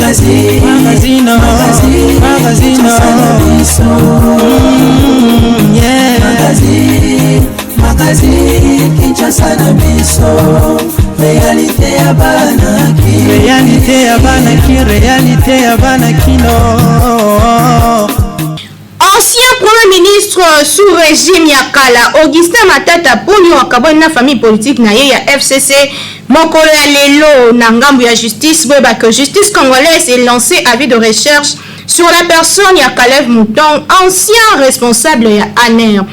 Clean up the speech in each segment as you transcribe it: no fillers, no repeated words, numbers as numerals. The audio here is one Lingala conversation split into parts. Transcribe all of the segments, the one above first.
Magazine, magazine, magazine, magazine, yeah. Magazine, magazine, Kinshasa na biso. Réalité ya bana ki. Réalité ya bana ki, réalité ya bana kino. Ancien Premier ministre sous régime ya kala Augustin Matata Ponyo akabwani na famille politique na ye ya FCC mokolo ya lelo na ngambo ya justice. Boyeba que justice congolaise est lancé avis de recherche sur la personne ya Kalev Mutond, ancien responsable ya ANR.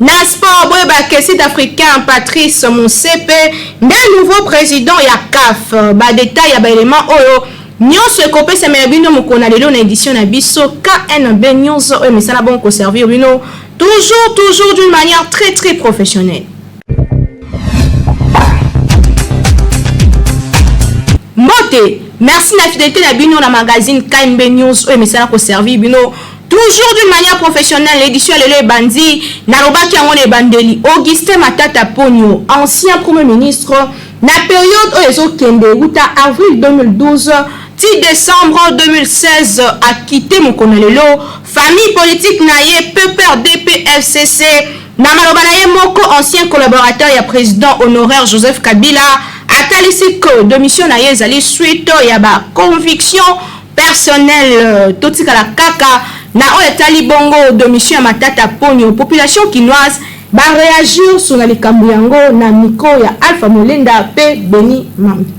Na sport, boyeba que Sud-Africain Patrice Motsepe nde nouveau président ya CAF. Ba détail ya ba élément oyo nyonso ekopesamela bino mokolo na lelo na édition na biso KNB News oyo misala bon koservir bino toujours, toujours d'une manière très très professionnelle. Mbote, merci na fidélité na bino na magazine KNB News oyo misala koservir bino toujours d'une manière professionnelle. L'édition lelo ebandi. Nalobaki yango na ebandeli, Augustin Matata Ponyo, ancien Premier ministre na période oyo ezokende wuta avril 2012 ti décembre 2016, akite mokolo na lelo famille politique na ye PPRD FCC. Na maloba na ye moko, ancien collaborateur ya président honoraire Joseph Kabila atalisi que démission na ye ezali suite ya baconviction personnelle. Totikala kaka na oyo etali bongo démission ya Matata Ponyo. Population kinoise baréagir sur na likambo yango na micro ya Alpha Molenda mpe Beni Mambi.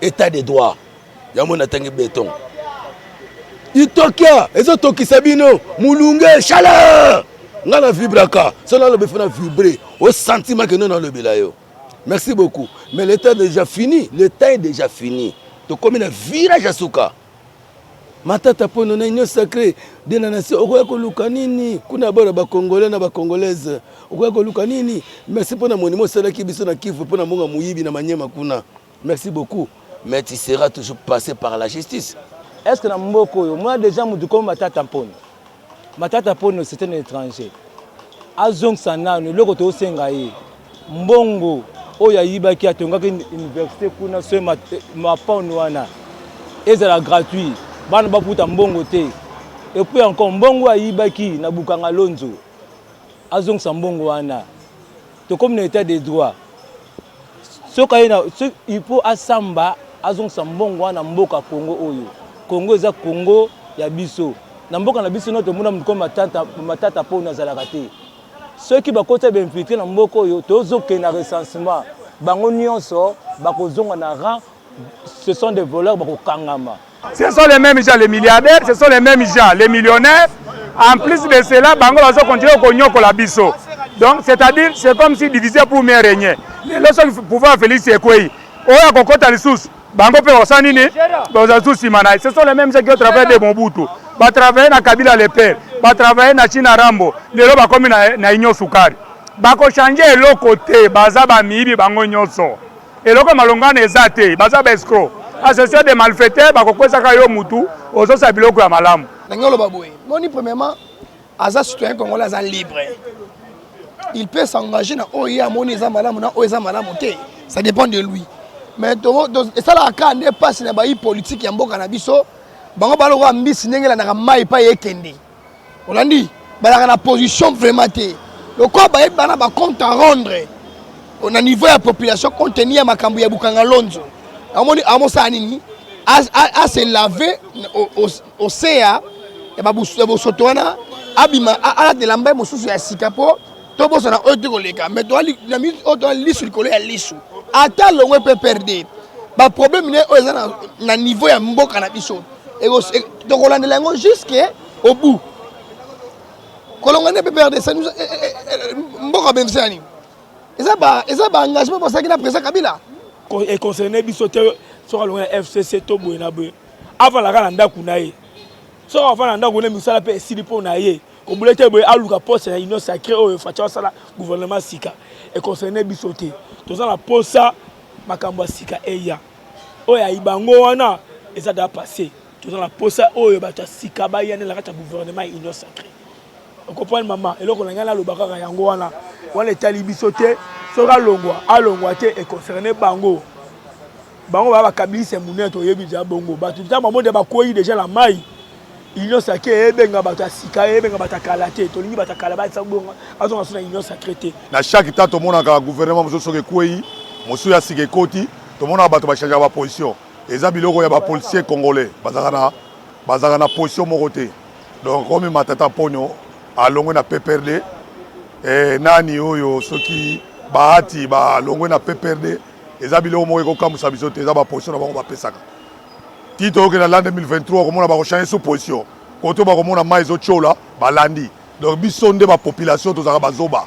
État de droit yango natangi béton itokia ezotokisa bino molunge, chaleur. Nga na vibraka so nalobi fo na vibre o sentiment ke no nalobela yo. Merci beaucoup, mais le temps est déjà fini, le temps est déjà fini. Tokomi na virage ya suka. Matata Mpono na Union sacrée de la nation, okoya koluka nini kuna? Bana Bacongolais na Bacongolaise, okoya koluka nini? Merci mpona monima osalaki biso na Kivu, mpona mbongo moyibi na Manyema kuna. Merci beaucoup, mais tu seras toujours passé par la justice. Est ce que na mboka oyo mona déjà mutu comme Matata Mpono? Matata Mpono, c'est un étranger. Azongisa nano eloko tozosenga ye, mbongo oyo ayibaki, atongaki université kuna. So mapano wana ezala gratuit, bana bafuta mbongo te. Et puis encore, mbongo ayibaki na Bukanga Lonzo, azongisa mbongo wana. Tokomi na état de droit. Soki aye na, il faut asamba, azongisa mbongo wana. Mboka Congo oyo, Congo eza Congo ya biso. Na mboka na biso no tomona moto Matata, Matata Mpono azalaka te. Soki bakota bainfiltré na mboka oyo, tozokende na recensement, bango nyonso bakozonga na rang. Ce sont des voleurs, bakokangama. Ce sont les mêmes gens, les milliardaires, ce sont les mêmes gens, les millionnaires. En plus de cela, bango bazo continuer konyokola biso. Donc, c'est-à-dire, c'est comme si diviser pour mieux régner. Lelo soki pouvoir Félix ekwei, oyo akokota lisusu, bango mpe bakosala nini? Bazala lisusu nsima na ye. Ce sont les mêmes gens qui ont travaillé de Mobutu, batravaille na Kabila le père, batravaille na China Rambo, lelo bakomi na Union Sukari. Bakochange eloko te, baza bamiyibi bango nyonso. Eloko malongana eza te, baza baescroc, association de malfaiteurs. Bakokwesaka yo mutu ozosala biloko ya malamu. Ndenge oloba boye, moni, premièrement aza citoyen congolais, aza libre, il peut s'engager na oyo ye amoni eza malamu, na oyo eza malamu te, ça dépend de lui. Mais esalaka kaka nde mpasi na bayi politique ya mboka na biso. Bango balokola mbisi ndenge elandaka mai epai ekende. Olandi, balaka na position vraiment te, lokola bayebi bana bacompte à rendre na niveau ya population compte tenu ya makambo ya Bukanga Lonzo. Amoni amosala nini? Ase lave ose ya bosoto wana, abima, alata elamba mosusu ya sika mpo tobosana oyo te koleka. Mais na minute oyo toa lisu likolo ya lisu. Ata longwe PPRD, baproblème ne oyo eza na niveau ya mboka na biso, tokolandela yango jusque au bout. Kolonga nde PPRD, mboka bénéficie ya nini? Eza baengagement basalaki na président Kabila. Econcerne biso te. Soki alonga na FCC to boye na boye, avandaka na ndako na ye. Soki avanda na ndako na misala mpe esili mpo na ye kobula te boye, aluka poste ya Union sacrée oyo Fatshi asala, gouvernement sika. Econcerne biso te. Toza na posa makambo ya sika eya. Oyo ayiba yango wana eza da passé. Toza na posa oyo bato ya sika baya nde na kati ya gouvernement ya Union sacrée. Okomprendre, mama? Eloko na ngai naloba kaka yango wana. Wana etali biso te. Soki alongwa, alongwa te, econcerne bango. Bango ba bakabiliste ya monene, toyebi deja bongo. Bato ntango bango nde bakwei deja na mai, union sacrée ebenga bato ya sika, ebenga bato ya kala te. Tolingi bato ya kala bazonga so na union sacrée te. Na chaque temps tomonaka gouvernement mosusu soki ekwei, mosusu ya sika ekoti, tomonaka bato bachangeaka baposition. Eza biloko ya bapolicier congolais, bazalaka na position moko te. Donc komi Matata Ponyo alongwe na PPRD, eh, nani oyo soki Bahati balongwe na PPRD, eza biloko moko ekokamwisa biso te. Eza baposition na bango bapesaka ti toyokenda l'an 2023, komona bakochange sous position koto, bakomona mai ezotiola, balandi. Donc biso nde bapopulation tozalaka bazoba,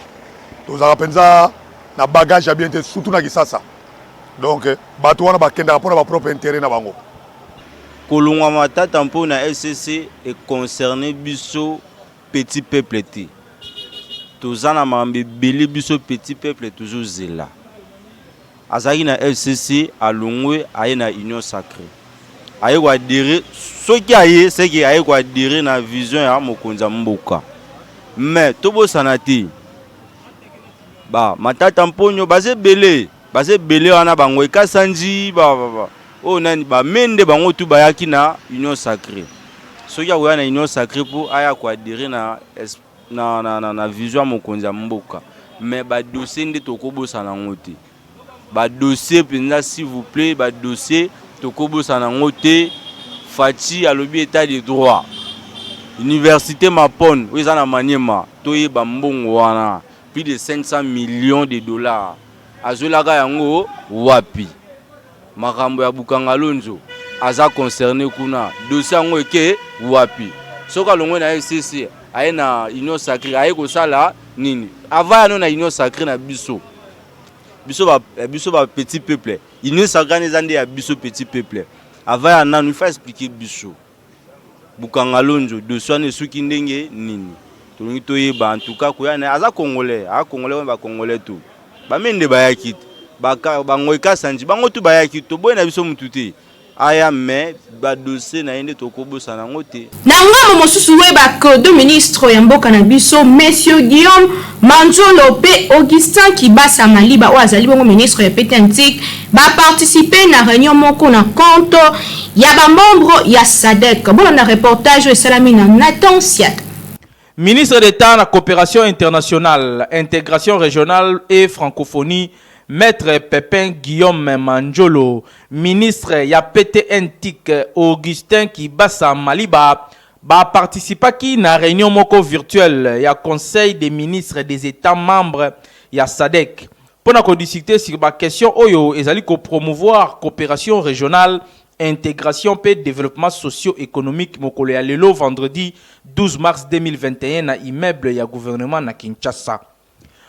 tozalaka mpenza na bagage ya bien te, surtout na Kisasa. Donc bato wana bakendaka mpona bapropre intérêt na bango. Kolongwa Matata mpo na FCC econcerne biso petit peuple te. Toza na makambo ebele, biso petit peuple tozozela. Azalaki na FCC, alongwe, aye na union sacrée, aye koadhérer. Soki aye seke aye koadhérer na vision ya mokonzi ya mboka. Mais tobosana te, ba Matata Mponyo baza ebele, baza ebele wana, bango ekasanji ba, ba, ba. Oyo nani, bamende, bango tu bayaki na union sacrée. Soki akoya na union sacrée mpo aya koadhérer na vision ya mokonzi ya mboka, mais badossier nde tokobosana yango te. Badossier mpenza, s'il vous plaît, badossier tokobosana yango te. Fatshi alobi état de droit. Université Mapon oyo eza na Maniema, toyeba mbongo wana, plus de 500 millions de dollars, azwelaka yango wapi? Makambo ya Bukanga Lonzo, aza concerné kuna, dossier yango eke wapi? Soki alongwe na FCC, aye na union sacrée, aye kosala nini? Ava yano na union sacrée na biso, biso ba petit peuple. Union sacrée wana eza nde ya biso petit peuple. Ava ya nanu, il faut expliquer biso Bukanga Lonzo, dossier wana esuki ndenge nini? Tolingi toyeba. En tout cas, koya na aza congolais, aza congolais wana, bacongolais tu bamende bayaki te, bango ekasanji, bango tu bayaki. Toboyi na biso mutu te aya, mais badossier na ye nde tokobosana yango te. Na ngambo mosusu, oyebaka deux ministre ya mboka na biso, monsieur Guillaume Manzolo mpe Augustin Kibasa Maliba, oyo azali bongo ministre ya PTNTIC, baparticipe na réunion moko na compte ya bamembre ya SADC. Bolanda reportage oyo esalami na Nathan Siat. Ministre d'État à la coopération internationale, intégration régionale et francophonie, Maître Pépin Guillaume Manjolo, ministre ya PTNTIC Augustin Kibasa Maliba, ba participaki na réunion moko virtuelle ya Conseil des ministres des États membres ya SADC mpona kodiscuter sur ba question oyo ezali kopromouvoir coopération régionale, intégration mpe développement socio-économique, mokolo ya lelo vendredi 12 mars 2021 na immeuble ya gouvernement na Kinshasa.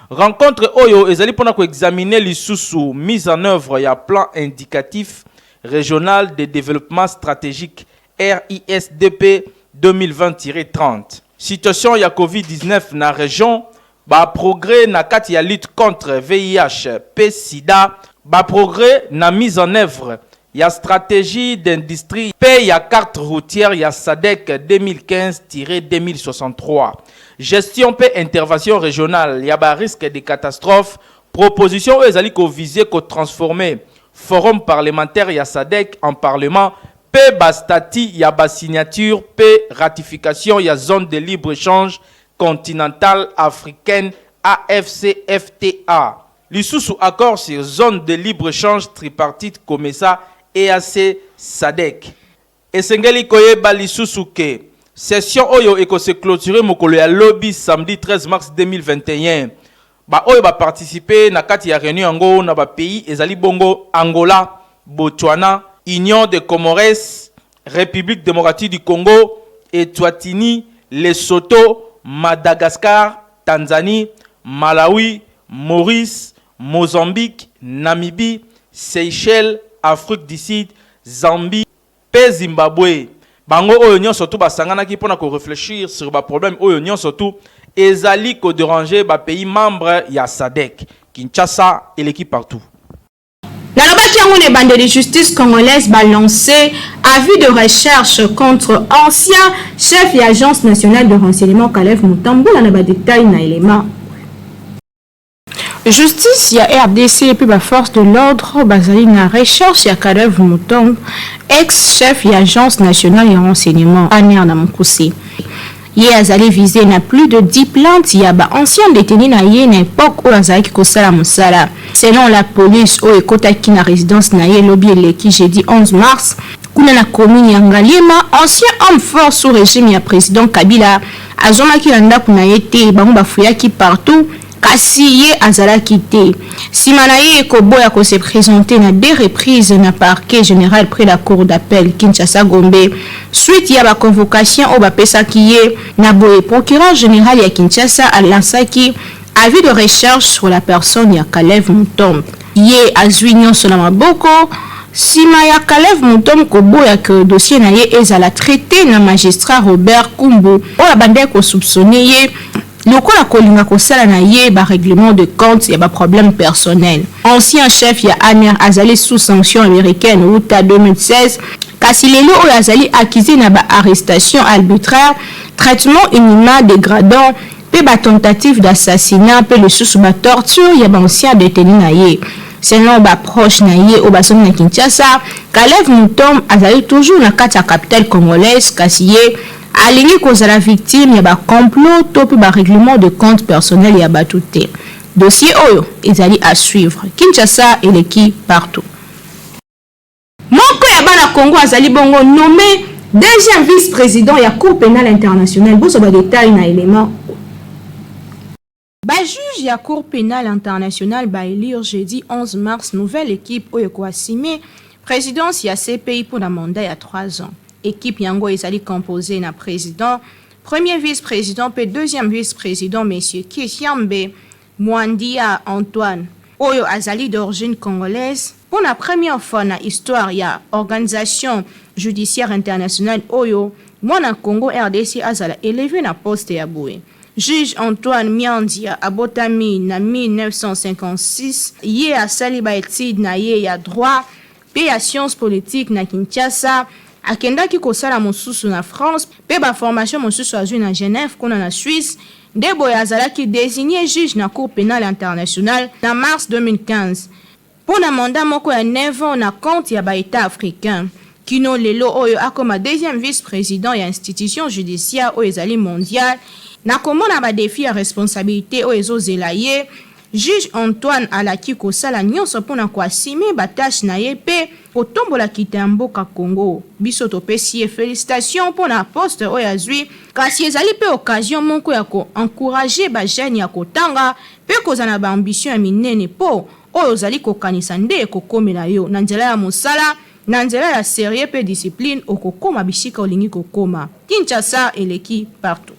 Rencontre oyo ezali mpona koexaminer lisusu mise en œuvre ya plan indicatif régional de développement stratégique RISDP 2020-30, situation ya COVID-19 na région, baprogrès na kati ya lutte contre VIH mpe sida, baprogrès na mise en œuvre ya stratégie d'industrie mpe ya carte routière ya SADC 2015-2063, gestion mpe intervention régionale ya barisque de catastrophe, proposition oyo ezali koviser kotransformer forum parlementaire ya SADC en parlement, mpe bastatuts ya basignature mpe ratification ya zone de libre-échange continentale africaine AfCFTA, lisusu accord sur zone de libre-échange tripartite COMESA EAC SADC. Esengeli koyeba lisusu ke session oyo ekose clôturer mokolo ya lobi samedi 13 mars 2021. Baoyo baparticipe na kati ya réunion yango na bapays ezali bongo Angola, Botswana, Union de Comores, République démocratique du Congo, Eswatini, Lesotho, Madagascar, Tanzanie, Malawi, Maurice, Mozambique, Namibie, Seychelles, Afrique du Sud, Zambie mpe Zimbabwe. Bango oyo nyonso tu basanganaki mpona korefléchir sur baproblème oyo nyonso tu ezali kodéranger bapays membre ya SADC. Kinshasa, eleki partout. Nalobaki yango na ebandeli, justice congolaise balancé avis de recherche contre ancien chef ya Agence nationale de renseignement Kalev Mutambula. Na badetail na elema. Justice ya rdc mpe ba forces de l'ordre bazali na recherche ya Kalev Mutomb, ex-chef ya Agence nationale ya renseignement, ANR na mokuse. Ye azali vise na plus de 10 plaintes ya ba anciens detenus na ye na epoque oyo azalaki kosala mosala. Selon la police oyo ekotaki na residence na ye lobi eleki jeudi 11 mars, kuna na commune ya Ngaliema, ancien homme fort sous regime ya president Kabila azwamaki na ndako na ye te, bango bafouillaki partout kasi ye azalaki te. Sima na ye koboya ko se presenter na deux reprises na parquet general près la cour d'appel Kinshasa Gombe suite ya ba convocations oyo bapesaki ye, na boye procureur general ya Kinshasa a lancaki avis de recherche sur la personne ya Kalev Mutomb. Ye azui nionso na maboko sima ya Kalev Mutomb koboya que dossier na ye ezala traiter na magistrat Robert Kumbu oyo abandaki ko soupçonner ye lokola kolinga kosala na ye ba règlement de compte ya ba problèmes personnels. Ancien chef ya ANR azali sous sanction americaine wuta 2016, kasi lelo oyo azali accuse na ba arrestations arbitraires, traitement inhumain degradant mpe ba tentatives d'assassinat mpe lisusu ba tortures ya ba anciens detenus na ye. Selon ba proches na ye oyo bazongi na Kinshasa, Kalev Mutomb azali toujours na kati ya capitale congolaise kasi ye Alingi kozala victime ya ba complots to pe ba règlements de comptes personnels ya batu te. Dossier oyo ezali à suivre. Kinshasa eleki partout. Moko ya bana Congo azali bongo nomme deuxième vice-president ya Cour penale internationale. Bozwa ba details na element oyo. Ba juges ya Cour penale internationale ba elire jeudi 11 mars nouvelle equipe oyo eko assumer presidence ya CPI mpo na mandat ya trois ans. Equipe yango ezali composee na president, premier vice-president mpe deuxième vice-president Monsieur Kieshiambe Mwandia Antoine oyo azali d'origine congolaise. Mpo na première fois na histoire ya organisation judiciaire internationale oyo, mwana Congo rdc azala eleve na poste ya boye. Juge Antoine Miandia abotami na 1956, ye asali ba etudes na ye ya droit mpe ya sciences politiques na Kinshasa, akendaki kosala mosusu na France mpe ba formations mosusu azui na Genève kuna na Suisse, nde boye azalaki designe juge na Cour penale internationale na mars 2015. Mpo na mandat moko ya neuf ans na compte ya ba Etats africains. Kino lelo oyo akoma deuxième vice-president ya institution judiciaire oyo ezali mondiale, na komona ba defis ya responsabilite oyo ezo zela ye, juge Antoine alaki kosala nionso mpo na ko assumer ba taches na ye mpe kotombola kita ya mboka Congo. Biso topesi ye felicitations mpo na poste oyo azui, kasi ezali mpe occasion moko ya ko encourager ba jeunes ya kotanga mpe kozala na ba ambitions ya minene mpo Oyo ozali kokanisa nde ekokomela yo. Na nzela ya mosala, na nzela ya serieux pe discipline, okokoma bisika olingi kokoma. Kinshasa eleki partout.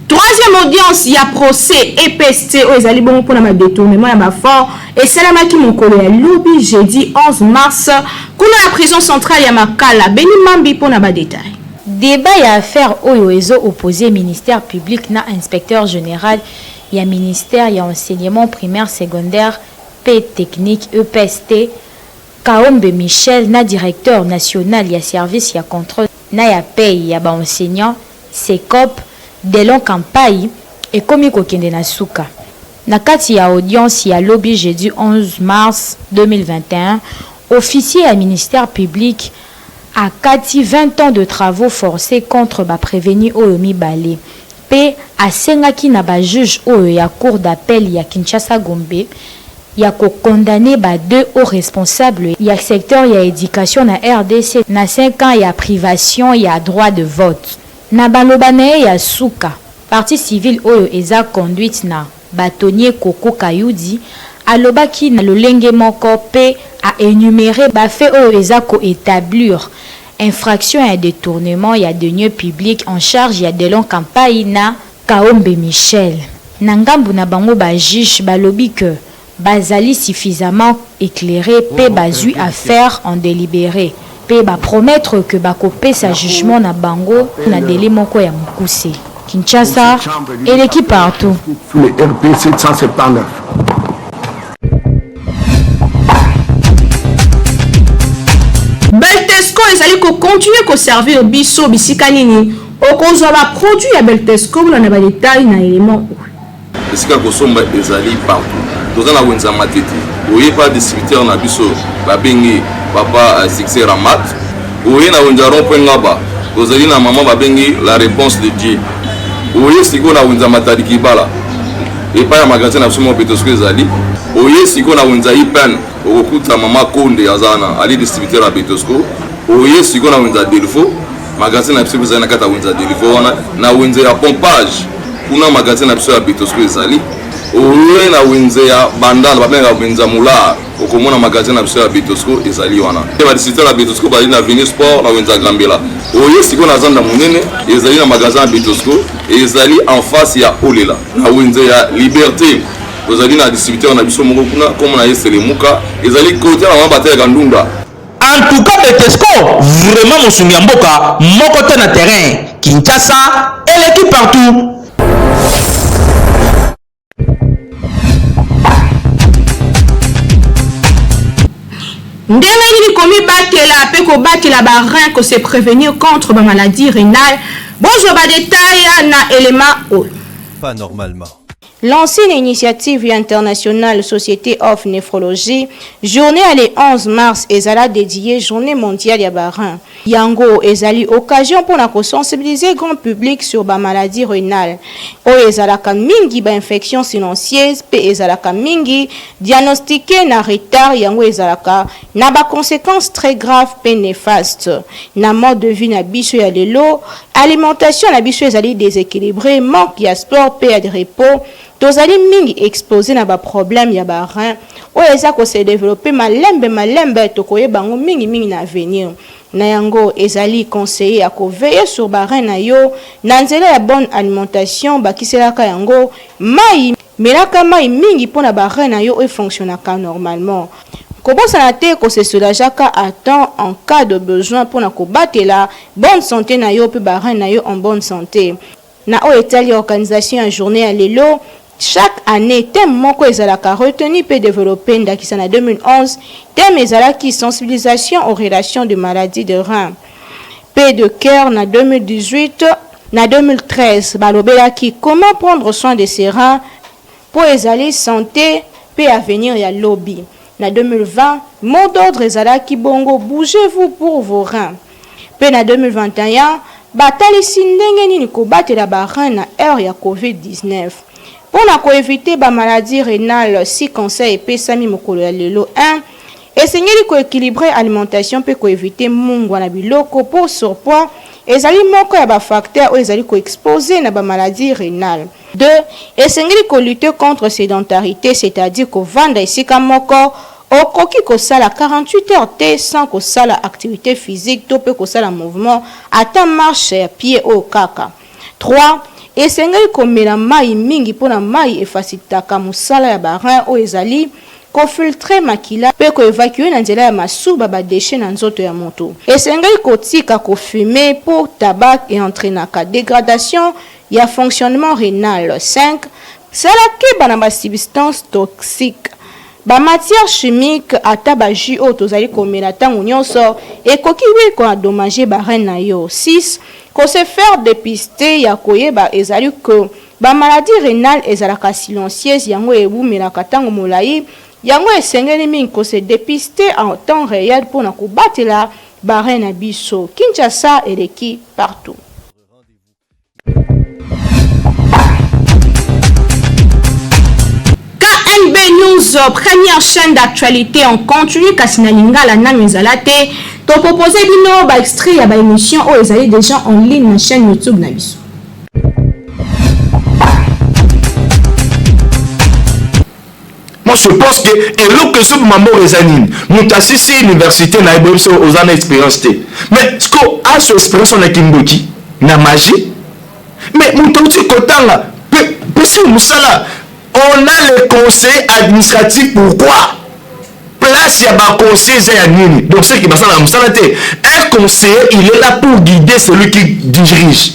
Troisième audience ya procès EPST oyo ezali bongo mpo na ba detournement ya ba fonds esalamaki mokolo ya lobi jeudi 11 mars kuna na prison centrale ya Makala. Beni Mambi mpo na ba details. Debat ya affaire oyo ezo opposer ministère public na inspecteur general ya ministère ya Enseignement primaire, secondaire mpe technique, EPST, Kaombe Michel na directeur national ya service ya controle na ya paie ya ba enseignants, Secop, Delon Kampayi, ekomi kokende na suka. Na kati ya audience ya lobi jeudi 11 mars 2021, officier ya ministère public akati 20 ans de travaux forces contre ba prevenus oyo mibale. mpe asengaki na ba juges oyo ya Cour d'appel ya Kinshasa-Gombe ya ko condamner ba deux hauts responsables ya secteur ya education na rdc na cinq ans ya privation ya droit de vote. Na baloba na ye ya suka, partie civile oyo eza conduite na Batonnier Koko Kayudi alobaki na lolenge moko mpe a enumerer ba faits oyo eza ko etablir Infraction ya detournement ya deniers publics en charge ya Delon Kampayi na Kaombe Michel. Na ngambu na bango ba juges balobi que bazali suffisamment eclaires mpe bazui affaire en delibere mpe ba promettre que bakopesa jugement na bango na delai moko ya mokuse. Kinshasa eleki partout. Sous le RP 779. Beltesco ezali ko continuer ko servir biso bisika nini okozwa ba produits ya Beltesco bolanda ba details na element oyo. Esika kosomba ezali partout. Toza na wenze ya Matete, oye pa distributeur na biso babengi papa Succès Ramat. Oye na wenze ya rond point Ngaba, tozali na mama babengi la réponse de Dieu. Oye sikoyo na wenze ya Matadi Kibala, epai ya magasin na biso moko Betosco ezali. Oye sikoyo na wenze ya IPN, okokuta mama Konde aza wana, ali distributeur ya Betosco. Oye sikoyo na wenze ya Delvaux, magasin na biso ezali na kati ya wenze ya Delvaux wana, na wenze ya pompage kuna magasin na biso ya Betosco ezali. Oye na wenze ya Bandal, babengaka wenze ya Moulard, okomona magasin na biso ya Betosco ezali wana. Ba distributeur ya Betosco bazali na Avenue Sport na wenze ya Gambela. Oye sikoyo na zanda monene ezali na magasin ya Betosco, ezali en face ya Olela na wenze ya Liberté. Tozali na distributeur na biso moko kuna, kombo na ye Selemuka, ezali kote na mama batelaka ndunda. En tout cas Betesco vraiment mosungi ya mboka moko te na terrain Kinshasa eleki partout. Ndenge nini komibatela mpe kobatela ba reins, ko se prevenir contre ba maladies renales? Bozwa ba details na element oyo. Pas normalement. Lancé na initiative ya International Society of Nephrology, journee ya le 11 mars ezala dediee journee mondiale ya ba reins. Yango ezali occasion mpo na ko sensibiliser grand public sur ba maladies renales oyo ezalaka mingi ba infections silencieuses mpe ezalaka mingi diagnostiquer na retard yango ezalaka na ba consequences très graves mpe nefastes na mode de vie na biso ya lelo. Alimentation na biso ezali desequilibree, manque ya sport pe ya repos, tozali mingi expose na ba problèmes ya ba reins oyo eza ko se developper malembe malembe, tokoyeba yango mingi mingi na avenir. Na yango ezali conseille ya ko veiller sur ba reins na yo na nzela ya bonne alimentation, bakiselaka yango mayi, melaka mayi mingi pona ba reins na yo e fonctionnaka normalement. Kobosana te ko se soulageaka à temps en cas de besoin pona kobatela bonne sante na yo pe ba reins na yo en bonne sante. Na oyo etali organisation ya journee ya lelo, chaque annee thème moko ezalaka retenu pe developper, ndakisa na 2011 thème ezalaki sensibilisation aux relations de maladies de reins pe de cœur, na 2018, na 2013 balobelaki comment prendre soin de ses reins Po ezali sante pe avenir ya lobi. Na 2020, mot d'ordre ezalaki bongo bougez-vous pour vos reins. Pe na 2021, batalisi ndenge nini kobatela ba reins na heure ya covid 19. Po na ko eviter ba maladies renales, six conseils epesami mokolo ya lelo, un. Esengeli ko equilibrer alimentation pe ko eviter mungwa na biloko po surpoids ezali moko ya ba facteurs oyo ezali ko exposer na ba maladies renales. Deux, esengeli ko lutter contre sedentarite, c'est-à-dire kovanda esika moko, okoki kosala 48 heures te sans kosala activite physique to pe kosala mouvement ata marche ya pied oyo kaka. Trois, esengeli komela mayi mingi pona mayi e facilitaka mosala ya ba reins oyo ezali ko filtrer makila pe ko evacuer na nzela ya masuba ba dechets na nzoto ya moto. Esengeli kotika ko fumer po tabac e entrainaka degradation ya fonctionnement renal. Cinq, sala keba na ba substances toxiques, ba matières chimiques, ata ba jus oyo tozali komela tango nionso ekoki pe ko endommager ba reins na yo. Six, ko se faire depister ya koyeba ezali que ba maladies renales ezalaka silencieuses yango ewumelaka tango molayi, yango esengeli mingi ko se depister en temps reel pona kobatela ba reins na biso. Kinshasa eleki partout. KNB News, première chaîne d'actualité en continu, kasi na lingala nanu ezala te. To proposer bino ba extrait ya ba émission oyo ezali déjà en ligne na chaîne YouTube na biso. Moi je pense que eloko ezoboma mboka eza nini? Moto asisi universite na ye boyebi soki oza na experience te. Mais siko azo experience wana kindoki na magie? Mais moto auti kotanga pe pesi ye mosala. On a les conseillers administratifs pourquoi? Place ya ba conseillers eza ya nini? Donc ce qui basalaka mosala te. Un conseiller il est là pour guider celui qui dirige.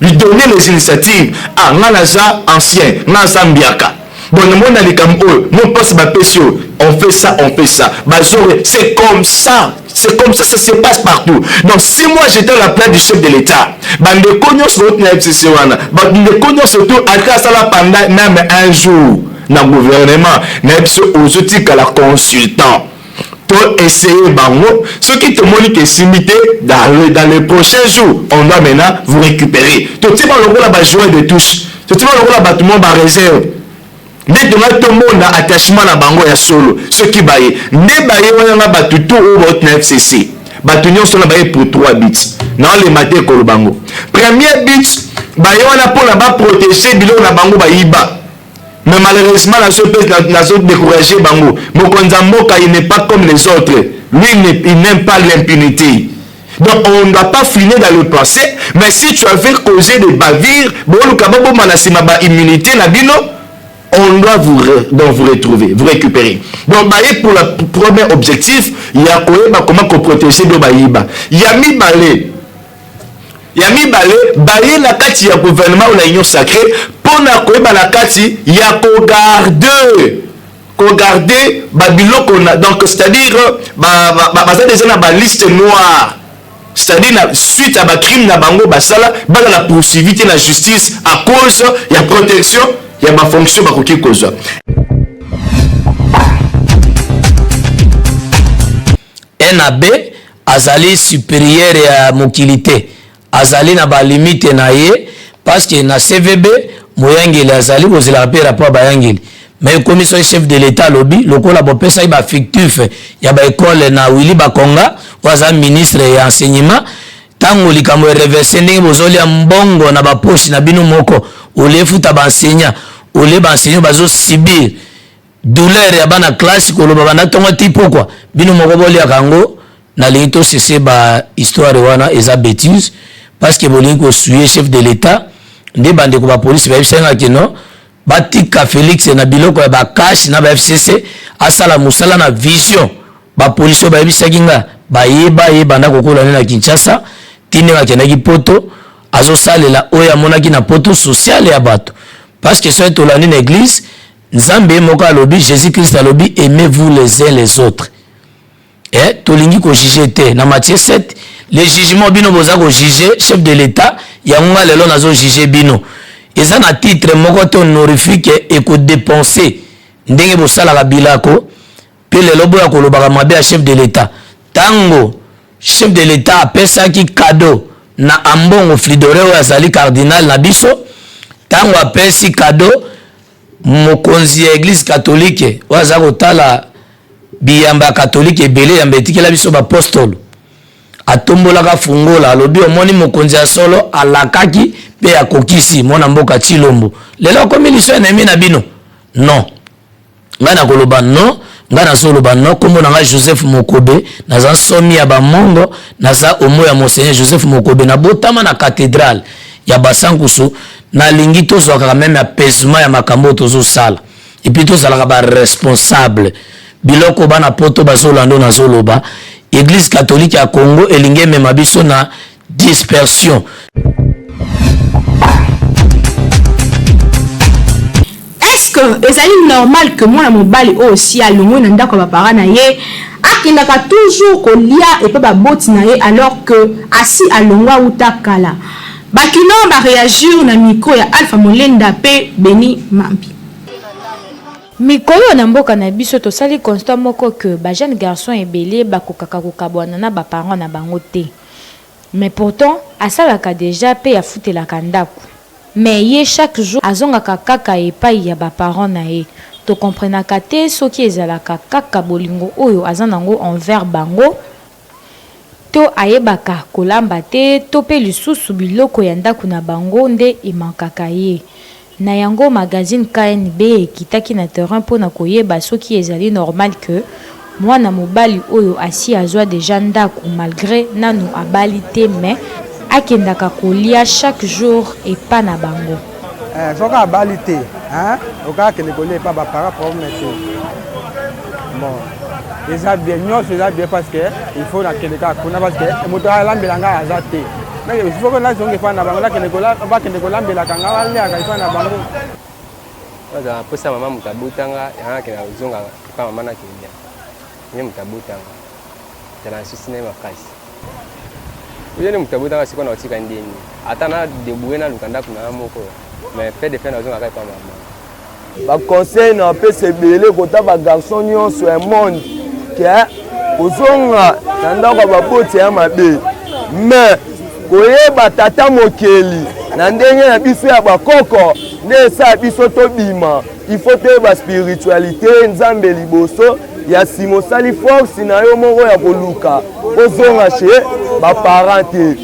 Lui donner les initiatives ah nga naza ancien nga naza mbiaka bon namoni na likambo oyo mo mpasi bapesi oyo on fait ça on fait ça bazore c'est comme ça c'est comme ça ça se passe partout donc si moi j'étais à la place du chef de l'état bandeko nyonso bauti na fcc wana bandeko nyonso tout ata asala pendant même un jour. na gouvernement na biso ozotikala consultant. To essayer bango, soki tomoni ke esimbi te, dans le prochain jour on doit maintenant vous récupérer. Totie bango lokola ba joueurs de touche, totie bango lokola bato moko ba réserve nde tongai tomona attachement na bango ya solo. Soki baye nde baye wana nga bato tout oyo bauti na FCC, bato nyonso na baye pour 3 buts, naolema te koloba bango. Premier but, baye wana mpona baprotege biloko na bango bayiba. Mais malheureusement nazo décourager bango. Mokonzi ya mboka, il n'est pas comme les autres, lui il n'aime pas l'impunité. Donc on ne doit pas finir dans le passé. Mais si tu avais causé des bavures, boluka baboma na nsima ba immunité na bino, on doit vous, donc vous retrouver, vous récupérer. Donc baye pour le premier objectif ya koyeba comment koprotéger do bayiba. Ya mibale, ya mibale, baye na kati ya gouvernement ou la union sacrée mpona koyeba na kati ya kogarde kogarde babiloko na, donc c'est-à-dire baza déjà na baliste noire, c'est-à-dire na suite ya bacrime na bango basala, baza na poursuivi te na justice à cause ya protection ya bafonction bakoki kozwa. NAB azali supérieur ya mokili te, azali na balimite na ye, parce que na CVB moyangeli azali kozelaka mpe rapport ya bayangeli. Mais ekomi soki chef de l'état alobi lokola bopesaki bafictif ya baekole na Willy Bakonga oyo aza ministre ya enseignement, ntango likambo ereverse ndenge bozolia mbongo na bapoche na bino moko, olie futa baenseignant, olie baenseignant bazosubir douleur ya bana classe, koloba banda ntongo ti pokwa, bino moko boliaka yango. Nalingi tosese ba histoire wana, eza bétise, parce que bolingi kosuye chef de l'état. Nde bandeko bapolisi bayebisaki nga kino batika Félix na biloko ya bacash na ba FCC, asala mosala na vision. Bapolisi oyo bayebisaki nga bayeba ye banda kokola nde na Kinshasa ti ndenge akendaki Poto, azosalela oyo amonaki na Poto, sociale ya bato. Parce que soki tolandi na église, Nzambe ye moko alobi, Jésus Christ alobi: "Aimez-vous les uns les autres." Eh, tolingi kojuge te na Matthieu 7, le jugement. Bino boza kojuge chef de l'état, yango nga lelo nazojuge bino. Eza na titre moko te honorifique ekodepense ndenge bosalaka bilako mpe lelo boya kolobaka mabe ya chef de l'état. Ntango chef de l'état apesaki cadeau na Ambongo Fridore oyo azali cardinal na biso, ntango apesi cadeau, mokonzi ya église catholique oyo aza kotala biyamba ya katolike ebele, yamba etikela biso bapostolo, atombolaka fungola, alobi: "Omoni mokonzi ya solo alakaki mpe akokisi." Mwana mboka Tshilombo lelo akomi liso ennemi na bino. Non, ngai nakoloba non, ngai nazoloba non. Nkombo na ngai Joseph Mokobe, naza nsomi ya bamongo, naza omo ya monseigneur Joseph Mokobe, nabotama na cathédrale ya Basankusu. Nalingi tozwaka meme apaisement ya makambo oyo tozosala, et puis tozalaka baresponsable. Biloko bana Poto bazolanda oyo nazoloba, église catholique ya Congo elingi emema biso na dispersion. Est-ce que ezali normal que mwana mobali oyo si alongwe na ndako ya bapara na ye akendaka toujours kolia epa baboti na ye, alors que asi alongwa wuta kala? Bakino baréagir na micro ya Alpha Molenda mpe Beni Mambi. Mikolo na mboka na biso, tosali constat moko ke bajeune garçon ebele bakokaka kokabwana na baparent na bango te. Mais pourtant asalaka deja mpe afutelaka ndako, mais ye chaque jour azongaka kaka epai ya baparent na ye. Tokomprenaka te soki ezalaka kaka bolingo oyo aza nango envers bango, to ayebaka kolamba te, to mpe lisusu biloko ya ndako na bango nde emankaka ye. Na yango, magazine KNB ekitaki na terrain mpona koyeba soki ezali normal ke mwana mobali oyo asi azwa deja ndako, malgré nanu abali te, mais akendaka kolia chaque jour epa na bango. Soki abali te, okoki akende kolia epa baparent, problème te. Bon, eza bien, nyonso eza bien, parce que il faut nakende kaka kuna, parce que moto alambela ngai aza te. Il faut que nazonga epai na bango, bakende kolambelaka ngai, baliaka epai na bango. Nazala mposa mama moto abotanga, yango nakende kozonga epa mama, nakende ye moto abotanga, ezala na susi na ye makasi. Oye nde moto abotanga, sikoyo na kotika ndeni? Ata na débrouille, naluka ndako na nga moko, mais fait de fait nazongaka epa mama. Ba conseil na apesa ebele kota ba garçon nyonso ya monde ke kozonga na ndako ya baboti ya mabe mais koyeba tata mokeli na ndenge na biso ya bakoko nde esala biso tobima. Il faut toyeba spiritualité nzambe liboso ya nsima osali force na yo moko ya koluka ozonga chez baparent te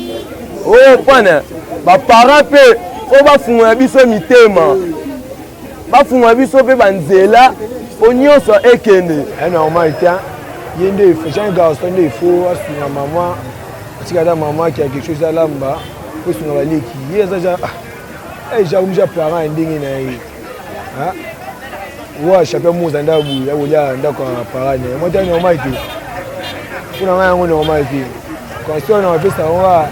oyo pana baparent mpe mpo bafungola biso mitema bafungola biso mpe banzela mpo nyonso ekende. Normal te, ye nde jeune garçon nde il faut asunga mama, atika ata mama quelque chose alamba po esunga baleki ye aza ja ja ja parent ya ndenge na ye wa champion moza ndako boye ya kolia ndako ya parent na ye mwa te normal te mpo na ngai yango normal te conseil na bapesa yango kaka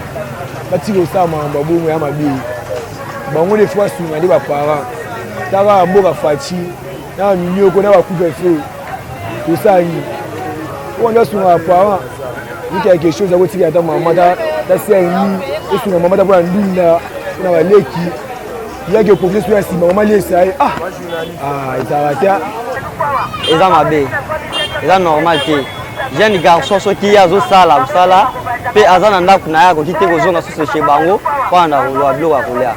batika kosala makambo ya bongo ya mabe bango nde fo basunga nde baparent ta kaka mboka faci na baminyoko na bakupe feu tosala nini oyo nde asunga baparent ni quelque chose akotikela ata mama ta sengi esunga mama ta mpona ndunda mpona baleki yaki oprofite soki ya nsima mama liesa ye ah, ah ezalaka te. Eza mabe, eza normal te. Jeune garçon soki ye azosala mosala mpe aza na ndako na ye akoki te kozonga susu chez bango mpo anda kolwa biloko ya kolia,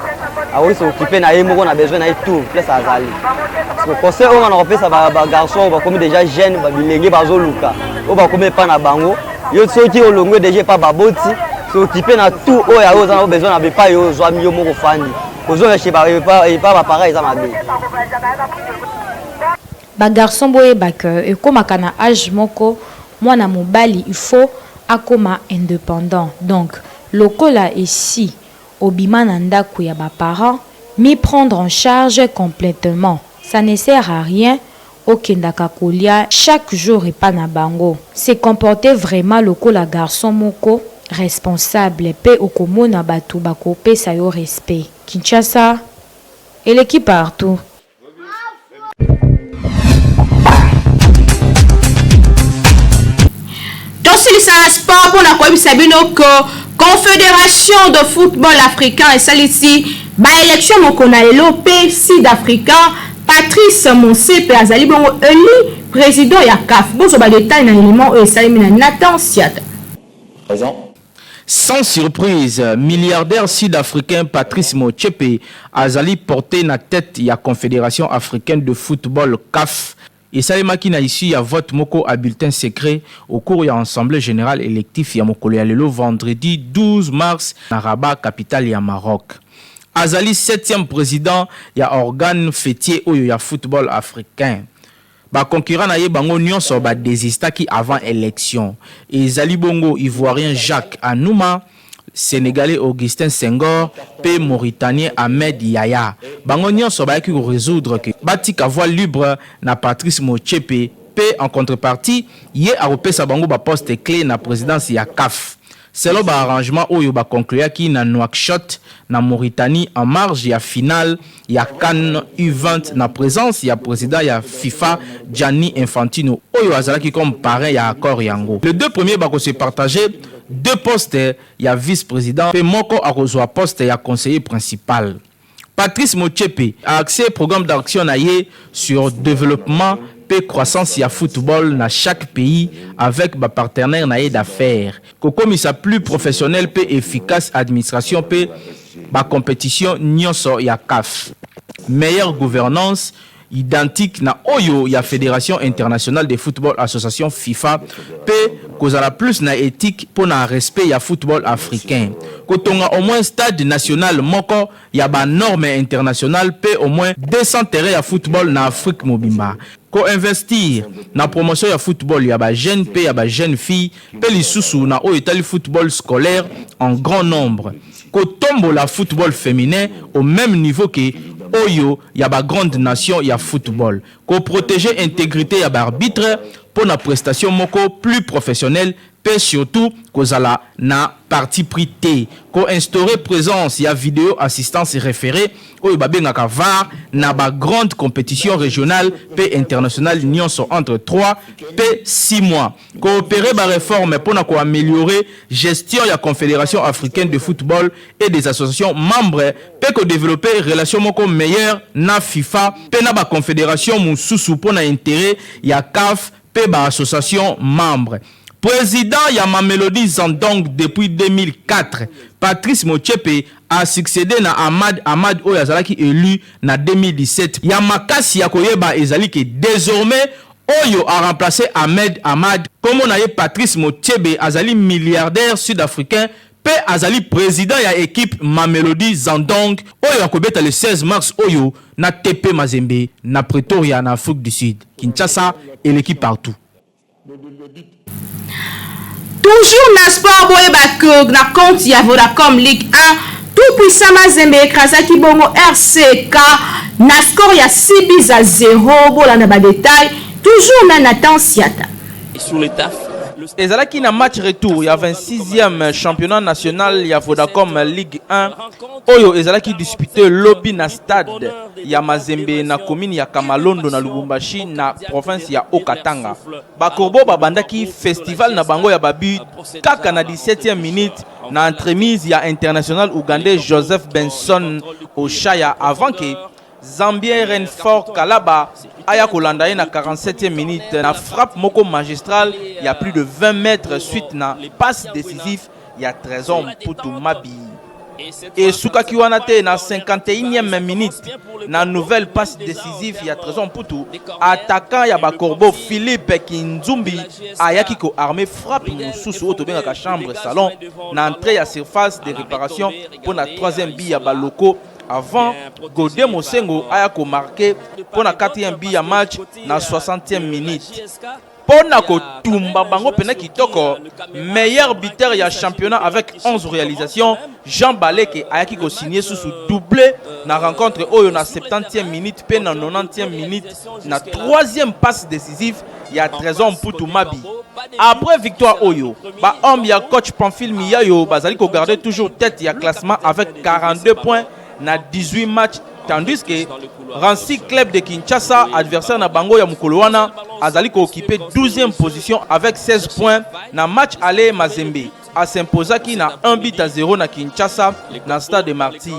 akoki s'occuper na ye moko na besoin na ye tout place azali. Conseil oyo nga na kopesa bagarçon oyo bakomi déjà jeune, bilenge bazoluka oyo bakomi epa na bango, yo soki olongwe déjà epa baboti, s'occuper na tout oyo ya oyo oza na besoin na epai oyo ozwami yo moko ofandi, kozonga chez epa baparent eza mabe. Ba garçon boyeba que ekomaka na age moko mwana mobali il faut akoma independant donc lokola esi obima na ndaku ya ba parents mi prendre en charge completement ça ne sert à rien okendaka kolia chaque jour epa na bango se comporter vraiment lokola garçon moko responsable pe okomona batu bako pesa yo respect Kinshasa eleki partout. Tosilisa na sport mpo na koyebisa bino que Confederation de football africain esalisi ba election moko na lelo mpe sud-africain Patrice Motsepe azali bongo elu president ya CAF. Bozwa ba details na element oyo esalemi na Nathan Siata. Sans surprise, milliardaire sud-africain Patrice Motsepe azali porte na tete ya Confederation africaine de football, CAF. Esalemaki na issue ya vote moko à bulletin secret au cours ya Assemblee generale electif ya mokolo ya lelo vendredi 12 mars na Rabat, capitale ya Maroc. Azali septième president ya organe fetier oyo ya football africain. Ba concurrents na ye bango nionso ba desistaki avant election. Ezali bongo Ivoirien Jacques Anouma, Senegalais Augustin Senghor mpe Mauritanien Ahmed Yaya. Bango nionso bayaki ko resoudre que batika voie libre na Patrice Motsepe mpe en contrepartie, ye akopesa bango ba postes cles na presidence ya CAF. Selon ba arrangements oyo ba concluaki na Nouakchott, na Mauritanie, en marge ya finale ya can U20 na presence ya president ya fifa Gianni Infantino oyo azalaki comme parrain ya accord yango. Les deux premiers bako se partager deux postes ya vice-president mpe moko akozua poste ya conseiller principal. Patrice Motsepe a axe programme d'action na ye sur developpement mpe croissance ya football na chaque pays avec ba partenaires na ye d'affaires, kokomisa plus professionnel mpe efficace administration mpe ba competitions nionso ya CAF. Meilleure gouvernance, identique na oyo ya Federation internationale de football association, fifa, mpe kozala plus na ethique mpo na respect ya football africain. Kotonga au moins stade national moko ya ba normes internationales mpe au moins 200 terrains ya football na Afrique mobimba. Ko investir na promotion ya football ya ba jeunes mpe ya ba jeunes filles mpe lisusu na oyo etali football scolaire en grand nombre. Kotombola football feminin au meme niveau que oyo ya ba grandes nations ya football. Ko proteger integrite ya ba arbitres mpo na prestation moko plus professionnelle. mpe surtout kozala na parti pris te. Ko instaurer presence ya video assistance referee oyo babengaka var na ba grandes competitions regionales mpe internationales nionso entre 3 mpe 6 mois. Ko operer ba reformes mpo na ko ameliorer gestion ya Confederation africaine de football et des associations membres mpe ko developper relation moko meilleure na FIFA mpe na ba confederations mosusu mpo na interet ya CAF mpe ba associations membres. President ya Mamelodi Sundowns depuis 2004, Patrice Motsepe a succeder na Ahmad Ahmad oyo azalaki elu na 2017. Ya makasi ya koyeba ezali que desormais oyo a remplacer Ahmed Ahmad, kombo na ye Patrice Motsepe azali milliardaire sud-africain mpe azali president ya equipe Mamelodi Sundowns oyo akobeta le 16 mars oyo na TP Mazembe na Pretoria na Afrique du Sud. Kinshasa eleki partout. Toujours na sport boyeba que na compte ya Vodacom Ligue 1 tout puissant Mazembe écrasaki bongo RCK na score ya 6 buts à 0 bolanda ba détails toujours na Nathan Siata. Sur le taf Ezalaki na match retour ya 26e championnat national ya Vodacom Ligue 1 oyo ezalaki disputé lobi na stade ya Mazembe na commune ya Kamalondo na Lubumbashi na province ya Haut-Katanga. Ba Corbeaux babandaki festival na bango ya ba buts kaka na 17e minute na entremise ya international ougandais Joseph Benson Oshaya avant que Zambien Renfort Kalaba aya kolanda ye na 47e minute na frappe moko magistrale ya plus de 20 mètres suite na passe décisif ya Trésor Mputu Mabi. Esukaki wana te na 51e minute na nouvelle passe décisive ya Trésor Mputu, attaquant ya ba Corbeaux Philippe Kinzumbi ayaki ko armer frappe mosusu oyo tobengaka chambre salon na entrée ya surface de réparation mpo na troisième but ya ba locaux avant Gode Mosengo aya ko marquer mpo na quatrième but ya match na 60e minute. Mpo na kotumba bango pena kitoko, meilleur buteur ya championnat avec 11 realisations, Jean Baleke ayaki ko signer susu double na rencontre oyo na 70e minute mpe na 90e minute na troisième passe décisive ya Trésor Mputu Mabi. Après victoire oyo, ba hommes ya coach Pamphile Miyayo bazali ko garder toujours tête ya classement avec 42 points na 18 matchs tandis que Rancy Club de Kinshasa adversaire na bango ya mokolo wana azali ko occuper 12e position avec 16 points na match aller Mazembe a s'imposaki na 1 but à 0 na Kinshasa na stade de Martyrs.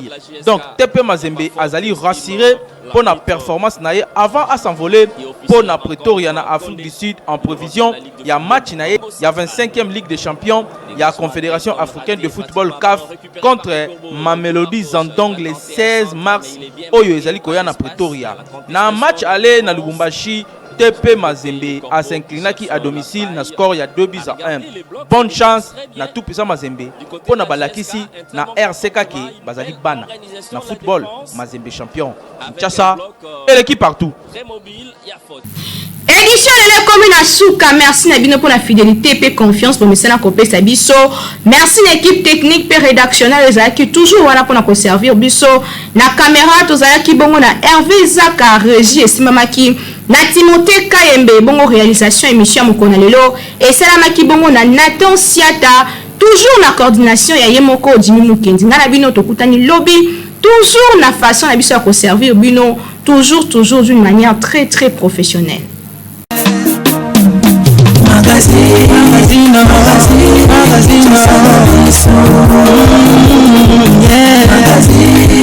Donc TP Mazembe azali rassuré mpo na performance na ye avant a s'envoler mpo na Pretoria na Afrique du Sud en prévision ya match na ye ya 25e Ligue des Champions ya Confédération africaine de football CAF contre Mamelodi Sundowns le 16 mars oyo ezali koya na Pretoria. Na match aller na Lubumbashi, TP Mazembe a s'inclinaki à domicile na score ya 2 buts à 1. Bonne chance na tout puissant Mazembe mpo na balakisi na RCK ke bazali bana na football. Mazembe champion. Kinshasa eleki partout. Edition lelo ekomi na suka. Merci na bino pona fidelite pe confiance bomesana kopesa biso. Merci na equipe technique pe redactionnelle ezalaki toujours wana pona ko servir biso. Na camera tozalaki bongo na Hervé Zaka, regie esimbamaki na Timothée Kayembe, bongo realisation emission ya mokolo na lelo esalamaki bongo na Nathan Siata, toujours na coordination ya ye moko Jimmy Mukendi. Nga na bino tokutani lobi toujours na façon na biso ya ko servir bino toujours toujours d'une manière très très professionnelle. Magazine, magazine, magazine, magazine, yeah. Magazine.